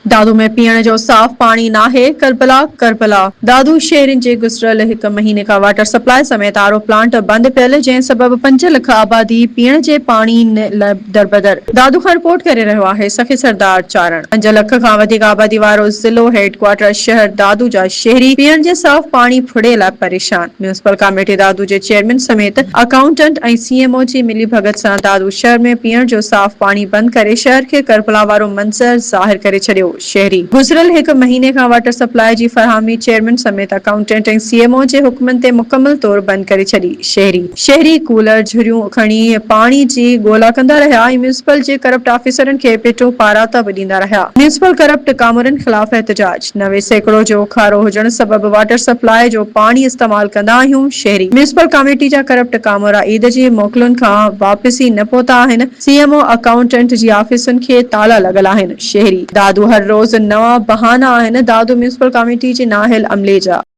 دادو ۾ پيئڻ جو صاف پاڻي ناهي، ڪربلا، ڪربلا، دادو شهرين جي گذريل هڪ مهيني کان واٽر سپلاء سميت آر او پلانٽ بند پيل جنهن سبب پنج لک آبادي پيئڻ جي پاڻي لاء دربدر، دادو کان رپورٽ ڪري رهيو آهي سخي سردار چارڻ، پنج لک کان وڌيڪ آبادي وارو ضلعو هيڊ ڪوارٽر شهر دادو جا شهري پيئڻ جي صاف پاڻي ڦڙي لاء پريشان، ميونسپل ڪاميٽي دادو جي چيئرمين سميت اڪائونٽنٽ ۽ سي ايم او جي ملي ڀڳت سان دادو شهر ۾ پيئڻ جو صاف پاڻي بند ڪري شهر کي ڪربلا وارو منظر ظاهر ڪري ڇڏيو، شهري گذريل هڪ مهيني کان واٽر سپلاء جي فراهمي چيئرمين سميت اڪائونٽنٽ ۽ سي ايم او جي حڪمن تي مڪمل طور بند ڪري ڇڏي، شهري شهري ڪولر جهريون کڻي پاڻي جي ڳولا ڪندا رهيا ۽ ميونسپل جي ڪرپٽ آفيسرن کي پٽون پاراتا به ڏيندا رهيا، ميونسپل ڪرپٽ ڪامورن خلاف احتجاج. 90% جو کارو هجڻ سبب واٽر سپلاء جو پاڻي استعمال ڪندا آهيون، شهري ميونسپل ڪاميٽي جا ڪرپٽ ڪامورا عيد جي موڪلن کان واپس ئي نه پهتا آهن، سي ايم او اڪائونٽنٽ جي آفيسن کي تالا لڳل آهن، شهري دادو هر روز نوان بهانا آهن، دادو ميونسپل ڪاميٽي جي نااهل عملي جا.